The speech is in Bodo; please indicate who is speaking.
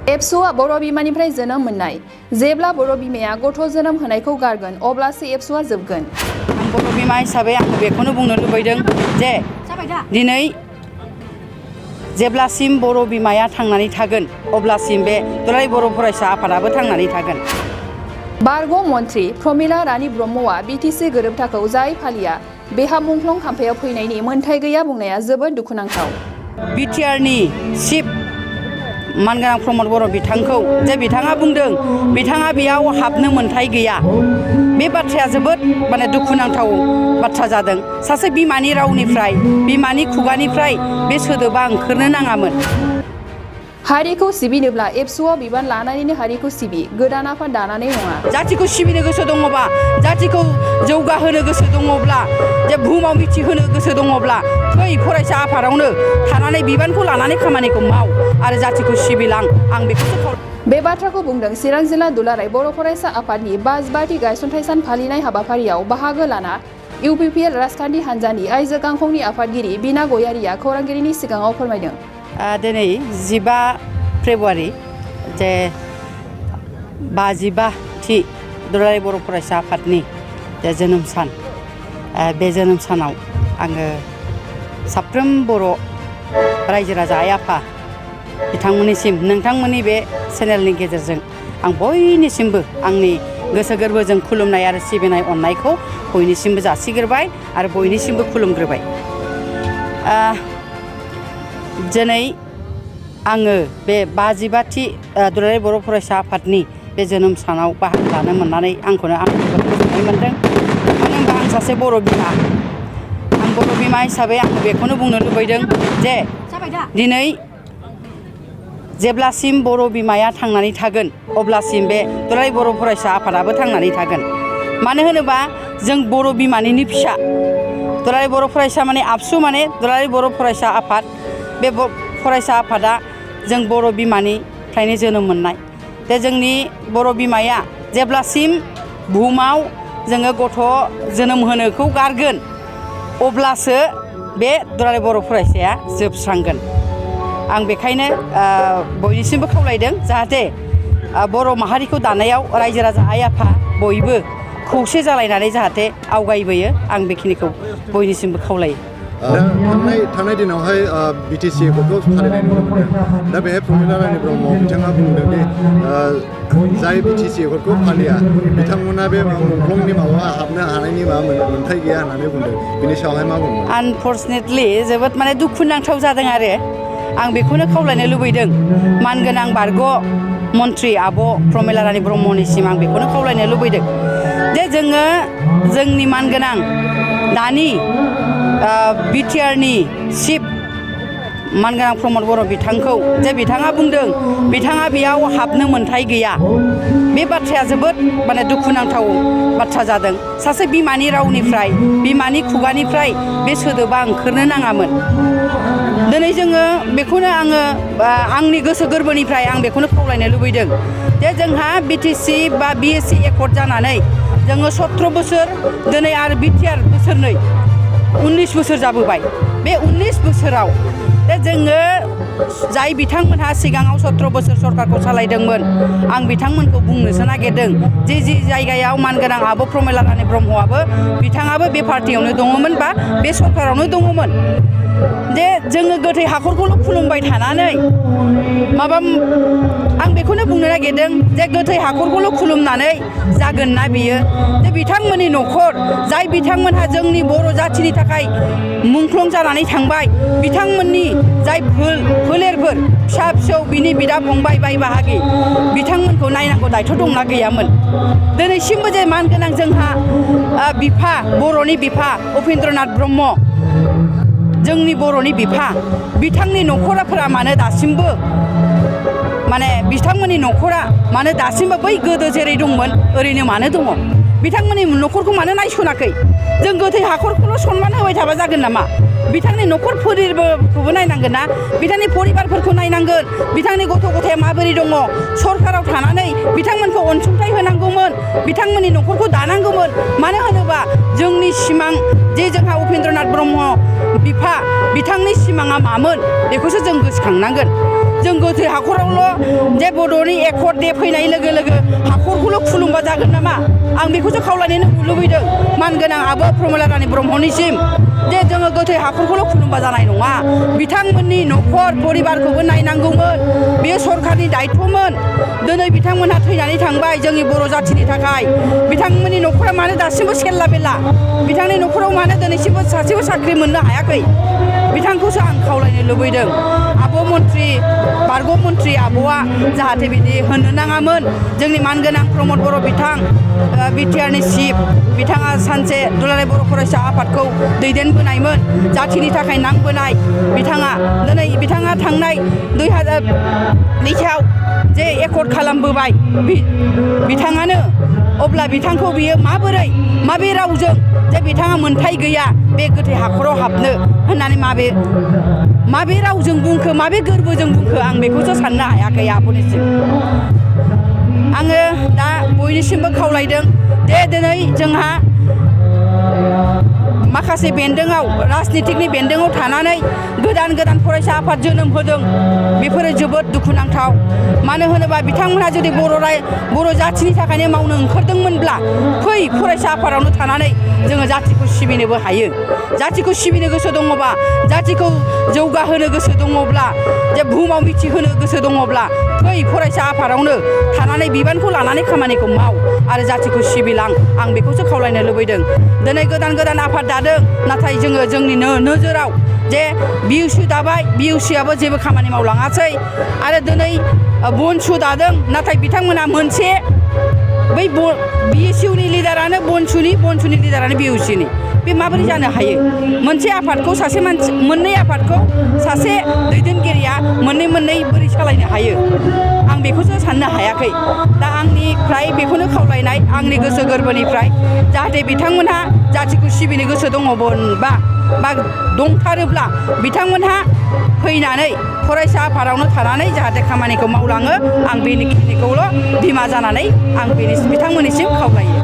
Speaker 1: एबसुआ बर' बिमानिफ्राय जोनोम मोननाय जेब्ला बर' बिमाया गथ' जोनोम होनायखौ गारगोन अब्लासो एबसुआ जोबगोन।
Speaker 2: बर' बिमा हिसाबै आं बेखौनो बुंनो लुबैदों जे दिनै जेब्लासिम बर' बिमाया थांनानै थागोन अब्लासिम बे दुलाराय बर' फरायसा आफादाबो थांनानै थागोन।
Speaker 1: बारग' मन्त्रि प्रमिला रानी ब्रह्मआ बिटिसि गोरोबथाखौ जाय फालिया बेहा मुंख्लं खाम्फायाव फैनायनि मोन्थाय गैया बुंनाया जोबोद दुखुनांथाव।
Speaker 2: बिटिआरनि चिफ मानगोनां प्रमद बर' बिथांखौ जे बिथाङा बुंदों बिथाङा बेयाव हाबनो मोन्थाय गैया, बे बाथ्राया जोबोद दुखुनांथाव बाथ्रा जादों। सासे बिमानि रावनिफ्राय बिमानि खुगानिफ्राय बे सोदोबा ओंखारनो नाङामोन।
Speaker 1: हारिखौ सिबिनोब्ला एबसुआव बिबान लानानैनो हारिखौ सिबि, गोदान आफाद दानानै नङा।
Speaker 2: जाथिखौ सिबिनो गोसो दङबा, जाथिखौ जौगाहोनो गोसो दङब्ला, जे बुहुमाव मिथिहोनो गोसो दङब्ला फै फरायसा आफादावनो थानानै बिबानखौ लानानै खामानिखौ माव आरो जाथिखौ सिबिलां। आं बेखौसो
Speaker 1: बे बाथ्राखौ बुंदों चिरां जिल्ला दुलाराय बर' फरायसा आफादनि 52थि गायसनथाइ सान फालिनाय हाबाफारियाव बाहागो लाना इउपिपिएल राजखान्थि हान्जानि आइजो गांखंनि आफादगिरि बिना गयारिया खौरांगिरिनि सिगाङाव फोरमायदों।
Speaker 2: दिनै 15 फेब्रुवारि जे 55थि दुलाराय बर' फरायसा आफादनि जे जोनोम सान, बे जोनोम सानाव आङो साफ्रोम बर' रायजो राजा आइ आफा बिथांमोननिसिम नोंथांमोननि बे चेनेलनि गेजेरजों आं बयनिसिमबो आंनि गोसो गोरबोजों खुलुमनाय आरो सिबिनाय अननायखौ बयनिसिमबो जासिग्रोबाय आरो बयनिसिमबो खुलुमग्रोबाय। दिनै आङो बे 55थि दुलाराय बर' फरायसा आफादनि बे जोनोम सानाव बाहागो लानो मोननानै आंखौनो आं जोबोद गोजोननाय मोनदों। मानो होनबा आं सासे बर' बिमा, आं बर' बिमा हिसाबै आं बेखौनो बुंनो लुबैदों जे दिनै जेब्लासिम बर' बिमाया थांनानै थागोन अब्लासिम बे दुलाराय बर' फरायसा आफादाबो थांनानै थागोन। मानो होनोबा जों बर' बिमानिनो फिसा। दुलाराय बर' फरायसा माने आबसु माने दुलाराय बर' फरायसा आफाद। बे फरायसा आफादा जों बर' बिमानिफ्रायनो जोनोम मोननाय। दा जोंनि बर' बिमाया जेब्लासिम बुहुमाव जोङो गथ' जोनोम होनोखौ गारगोन अब्लासो बे दुलाराय बर' फरायसाया जोबस्रांगोन। आं बेखायनो बयनिसिमबो खावलायदों जाहाथे बर' माहारिखौ दानायाव रायजो राजा आइ आफा बयबो खौसे जालायनानै जाहाथे आवगायबोयो, आं बेखिनिखौ बयनिसिमबो खावलायो।
Speaker 3: थांनाय दिनावहाय बिटिसि एकर्डखौ फालिनाय नुनो मोनदों। दा बेहाय प्रमिला रानी ब्रह्म बिथाङा बुंदों दि जाय बिटिसि एकर्डखौ फालिया बिथांमोना बे मुंख्लंनि माबा हाबनो हानायनि माबा मोन्थाय गैया होननानै बुंदों। बिनि सायावहाय मा बुंदों?
Speaker 2: आनफर्चुनेटलि जोबोद दुखुनांथाव जादों आरो आं बेखौनो खावलायनो लुबैदों मानगोनां बारग' मन्त्रि आब' प्रमिला रानी ब्रह्मनिसिम आं बेखौनो खावलायनो लुबैदों जे जोङो जोंनि मानगोनां दानि बिटिआरनि चिफ मानगोनां प्रमद बर' बिथांखौ जे बिथाङा बुंदों बिथाङा बेयाव हाबनो मोन्थाय गैया, बे बाथ्राया जोबोद दुखुनांथाव बाथ्रा जादों। सासे बिमानि रावनिफ्राय बिमानि खुगानिफ्राय बे सोदोबा ओंखारनो नाङामोन। दिनै जोङो बेखौनो आङो आंनि गोसो गोरबोनिफ्राय आं बेखौनो खावलायनो लुबैदों जे जोंहा बिटिसि बा बिएससि एकर्ड जानानै जोङो 17 बोसोर दिनै आरो बिटिआर बोसोरनै 19 बोसोर जाबोबाय। बे 19 बोसोराव जोङो जाय बिथांमोनहा सिगाङाव 17 बोसोर सरकारखौ सालायदोंमोन, आं बिथांमोनखौ बुंनोसो नागिरदों जे जायगायाव मानगोनां आब' प्रमिला रानी ब्रह्मआबो बिथाङाबो बे पार्टियावनो दङमोन बा बे सरकारावनो दङमोन। जे जोङो गोथै हाखरखौल' खुलुमबाय थानानै आं बेखौनो बुंनो नागिरदों जे गोथै हाखरखौल' खुलुमनानै जागोन ना बियो। जे बिथांमोननि न'खर जाय बिथांमोनहा जोंनि बर' जाथिनि थाखाय मुंख्लं जानानै थांबाय, बिथांमोननि जाय फोलेरफोर फिसा फिसौ बिनि बिदा फंबाय बाय बाहागि बिथांमोनखौ नायनांगौ दायथ' दंना गैयामोन। दिनैसिमबो जे मानगोनां जोंहा बिफा बर'नि बिफा उपेन्द्रनाथ ब्रह्म जोंनि बर'नि बिफा, बिथांनि न'खरफोरा मानो दासिमबो बिथांमोननि न'खरा मानो दासिमबो बै गोदो जेरै दंमोन ओरैनो मानो दङ? बिथांमोननि न'खरखौ मानो नायसनाखै? जों गोथै हाखरखौल' सनमान होबाय थाबा जागोन नामा? बिथांनि न'खर फोलेरखौबो नायनांगोन ना, बिथांनि परिबारफोरखौ नायनांगोन, बिथांनि गथ' गथाया माबोरै दङ। सरकाराव थानानै बिथांमोनखौ अनसुंथाइ होनांगौमोन, बिथांमोननि न'खरखौ दानांगौमोन। मानो होनोबा जोंनि सिमां जे जोंहा उपेन्द्रनाथ ब्रह्म बिफा बिथांनि सिमाङा मामोन बेखौसो जों गोसोखांनांगोन। जों गोथै हाखरावल' जे बड'नि एकर्ड दे फैनाय लोगो लोगो हाखरखौल' खुलुमबा जागोन नामा आं बेखौसो खावलायनो लुबैदों मानगोनां आब' प्रमिला रानी ब्रह्मनिसिम जे जोङो गोथै हाखरखौल' खुलुमबा जानाय नङा बिथांमोननि न'खर परिबारखौबो नायनांगौमोन बेयो सरखारनि दायित्वमोन दिनै बिथांमोनहा थैनानै थांबाय जोंनि बर' जाथिनि थाखाय बिथांमोननि न'खरा मानो दासिमबो सेरला बेला बिथांनि न'खराव मानो दिनैसिमबो सासेबो साख्रि मोननो हायाखै बिथांखौसो आं खावलायनो लुबैदों आब' मन्त्रि बारग' मन्त्रि आब'आ जाहाथे बिदि होननो नाङामोन जोंनि मानगोनां प्रमद बर' बिथां बिटिआरनि चिफ बिथाङा सानसे दुलाराय बर' फरायसा आफादखौ दैदेनबोनायमोन जाथिनि थाखाय नांबोनाय बिथाङा दिनै बिथाङा थांनाय 2000 जे एकर्ड खालामबोबाय बिथाङानो अब्ला बिथांखौ बियो माबोरै माबे रावजों जे बिथाङा मोन्थाय गैया बे गोथै हाखराव हाबनो होननानै माबे रावजों बुंखो माबे गोरबोजों बुंखो आं बेखौसो साननो हायाखै आब'निसिम आङो दा बयनिसिमबो खावलायदों दे दिनै जोंहा माखासे बेन्दोङाव राजनितिकनि बेन्दोङाव थानानै गोदान फरायसा आफाद जोनोम होदों बेफोरो जोबोद दुखुनांथाव मानो होनोबा बिथांमोनहा जुदि बर' जाथिनि थाखायनो मावनो ओंखारदोंमोनब्ला फै फरायसा आफादावनो थानानै जोङो जाथिखौ सिबिनोबो हायो जाथिखौ सिबिनो गोसो दङबा जाथिखौ जौगाहोनो गोसो दङब्ला जे बुहुमाव मिथिहोनो गोसो दङब्ला फै फरायसा आफादावनो थानानै बिबानखौ लानानै खामानिखौ माव आरो जाथिखौ सिबिलां आं बेखौसो खावलायनो लुबैदों दिनै गोदान आफाद दादों नाथाय जोङो जोंनि नोजोराव जे बिउसि दाबाय बिउसिआबो जेबो खामानि मावलाङासै आरो दिनै बनसु दादों नाथाय बिथांमोना मोनसे बै बिएसइउनि लिडारानो बनसुनि लिडारानो बिउसिनि बे माबोरै जानो हायो मोनसे आफादखौ सासे मानसि मोननै आफादखौ सासे दैदेनगिरिया मोननै बोरै सालायनो हायो आं बेखौसो साननो हायाखै दा आंनिफ्राय बेखौनो खावलायनाय आंनि गोसो गोरबोनिफ्राय जाहाथे बिथांमोनहा जाथिखौ सिबिनो गोसो दङबा बा दंथारोब्ला बिथांमोनहा फैनानै फरायसा आफादावनो थानानै जाहाथे खामानिखौ मावलाङो आं बेखिनिखौल' बिमा जानानै आं बिथांमोननिसिम खावलायो